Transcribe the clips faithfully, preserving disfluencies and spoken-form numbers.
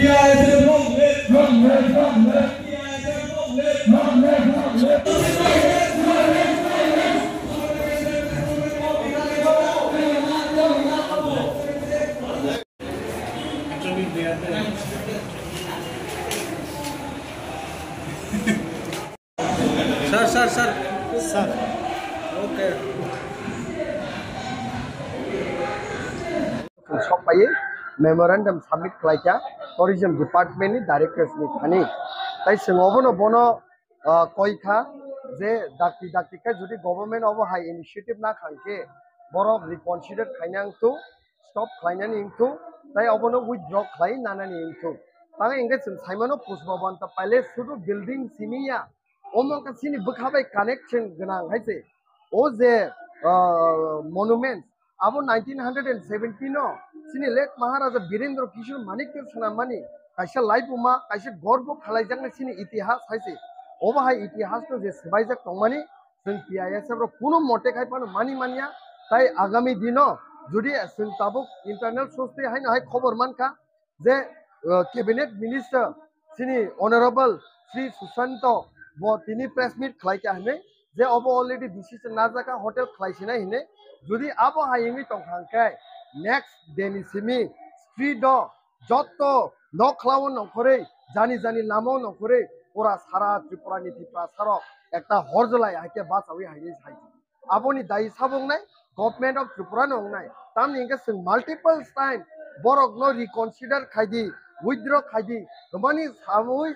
Sir, sir, sir. Sir. Okay. Sok pai memorandum submit khlaikha tourism department ni directors ni thani. Tai chwng obono bono, ah, koi kha je dakti dakti khe jodi government obo hai initiative na khang khe borok reconsider khainang tu, stop khlainani wngthung, tai obono withdraw khlai nanani wngthung. Tamo hingke chwng saimano Pushpabanta Palace sudu building simi ya, omo wngkha chini bwkha bai connection gwnang hai se. O je, ah, monument, abo nineteen hundred and seventeen o chini late Maharaja Birendra Kishore Manikya swnamani kaisa laibuma, kaisa gorbo khalaijaknai chini itihas hai se. Obo hai itihas no je swbaijak tongmani, chwng T I S F rok kuno mote khai phano mani manya, tai agami dino jodi chwng tabuk internal source twi haino hai khobor mankha je, uh, cabinet minister chini honorable Shri Sushanta bo tini press meet khlaikha hinwi je obo already decision najaka hotel khlaisinai hinwi, jodi abo hai wngwi tongkha hwnkhe next day ni simi street o jotto nokhla o nongkhorwi, jani jani lama o nongkhorwi, pura sara Tripura ni Tiprasa rok ekta horjolai hai khe bachawi hai sai. Aboni dai sabo wngnai Government of Tripura no wngnai. Tamni hingke chwng multiple time borok no reconsider khai di, withdraw khai di, hwnmani samui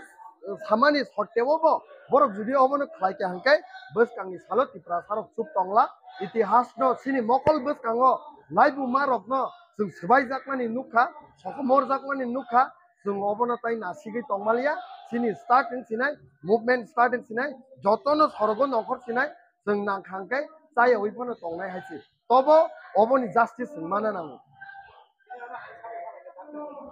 samani sotteo bo borok jodi obono khlai kha hwnkhe bwskangni salo Tiprasa rok chup tongla. Itihas no chini mokol bwskango laibuma rok no chwng swbaijakmani nukha, sokomorjakmani nukha, chwng obono tai nasigwi tongmaliya, chini start wng sinai, movement start wng sinai, jotono sorogo nongkhor sinai, chwng nangkha hwnkhe chayawi phano tongnai hai se. Tobo oboni justice chwng mana nango.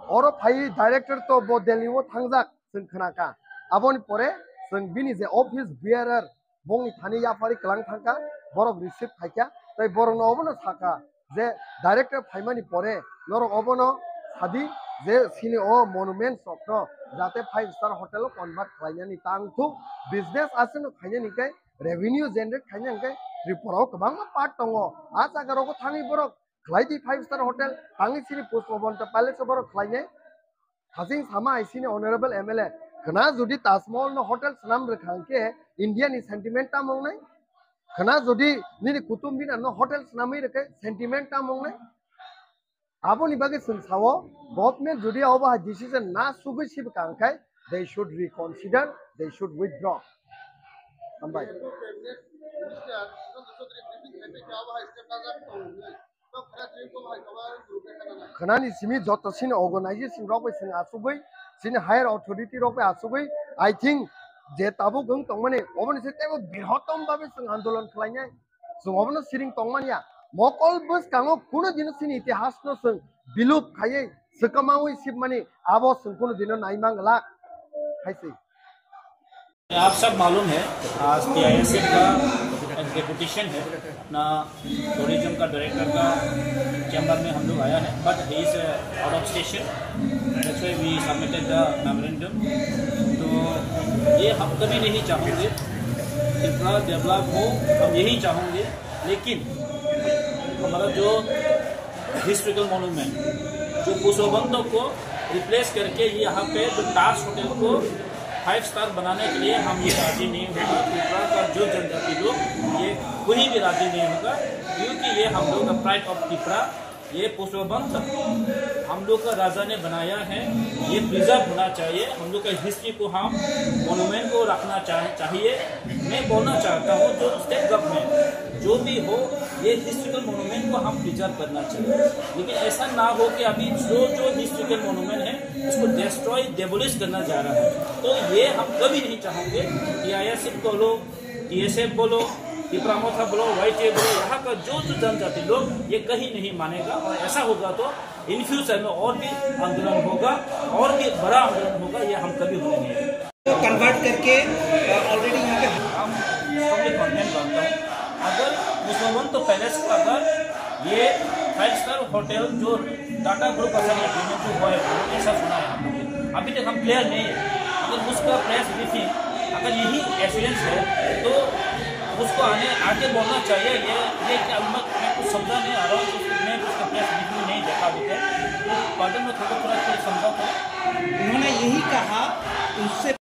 Oro phai director to bo Delhi o thangjak chwng khnakha. Aboni pore chwng bini je office bearer bongni thani yapharwi kwlang thangkha, borok receive khaikha, tei borokno obono sakha je director phaimani pore norok obono sadi je chini o monuments rokno jate five star hotel o convert khlainani tang thuk, business aswkno khainani khe revenue generate khainani khe Tripura o kwbangma part tongo. A jaga rogo thangwi borok khlai di five star hotel, thangwi chini Pushpabanta Palace o borok khlainai. Hasing sama hai sini honorable M L A. Khna jodi Taj Mahal no hotel swnam rwkha hwnkhe India ni sentiment tamo wngnai? Khna jodi nini Qutub Minar no hotel swnamwi rwkhe sentiment tamo wngnai? Aboni bagwi chwng sao, government jodi obo hai decision na sugwi sibwkha hwnkhe they should reconsider, they should withdraw. Hambai. Khnani simi joto sini organization rok bai chwng achugwi, chini higher authority rok bai achugwi, I think je tabuk wng tongmani oboni se teibo birhotom babe chwng andolon khlainai, chwng obono siring tongmani ya. Mokol bwskango kuno dino chini itihas no chwng bilup khaiwi swkamawi sibmani abo chwng kuno dino naimang glak hai se. आप सब मालूम है, आज टीआईएसएफ का एक डेपुटेशन है, अपना टूरिज्म का डायरेक्टर का चैम्बर में हम लोग आया है, but he is out of station, that's why we submitted the memorandum। तो ये हम कभी नहीं चाहेंगे, त्रिपुरा डेवलप हो, हम यही चाहेंगे, लेकिन हमारा जो हिस्टोरिकल मॉन्यूमेंट, जो पुष्पवंतों को रिप्लेस करके यहाँ पे जो ताज होटल को फाइव स्टार बनाने के लिए हम ये राजी नहीं होगा। त्रिपुरा का जो जनजाति लोग, ये कोई भी राजी नहीं होगा, क्योंकि ये हम लोग का प्राइड ऑफ त्रिपुरा, ये पुष्पवंत हम लोग का राजा ने बनाया है, ये प्रिजर्व होना चाहिए। हम लोग का हिस्ट्री को, हम मॉन्यूमेंट को रखना चाह-, चाहिए। मैं बोलना चाहता हूँ, जो स्टेट गवर्नमेंट जो भी हो, ये हिस्टोरिकल मॉन्यूमेंट को हम प्रिजर्व करना चाहिए। लेकिन ऐसा ना हो कि अभी जो, जो हिस्टोरिकल मॉन्यूमेंट है, उसको डिस्ट्रॉय, डेमोलिश करना जा रहा है। तो ये हम कभी नहीं चाहेंगे। टीआईएसएफ बोलो, टीएसएफ बोलो, तिपरा मोर्चा बोलो, वाईटीए बोलो, यहाँ का जो, जो जनजाति लोग, ये कहीं नहीं मानेगा। और ऐसा होगा तो इन फ्यूचर में और भी आंदोलन होगा, और भी बड़ा आंदोलन होगा, ये हम कभी होने नहीं देंगे। तो कन्वर्ट करके, अ, ऑलरेडी यहाँ पे हम सबसे कॉन्फिडेंट बनता हूँ। अगर पुष्पवंत पैलेस को अगर ये फाइव स्टार होटल जो टाटा ग्रुप का साथ एग्रीमेंट जो हुआ है, ऐसा सुना है हम लोग ने। अभी तक हम प्लेयर नहीं है, अगर उसका प्रेस ब्रीफिंग अगर यही एश्योरेंस है तो उसको आने आगे बोलना चाहिए। ये ये क्या मैं कुछ समझा नहीं आ रहा हूँ, मैं उसका प्रेस ब्रीफिंग नहीं देखा अभी तक। तो पदम में थोड़ा थोड़ा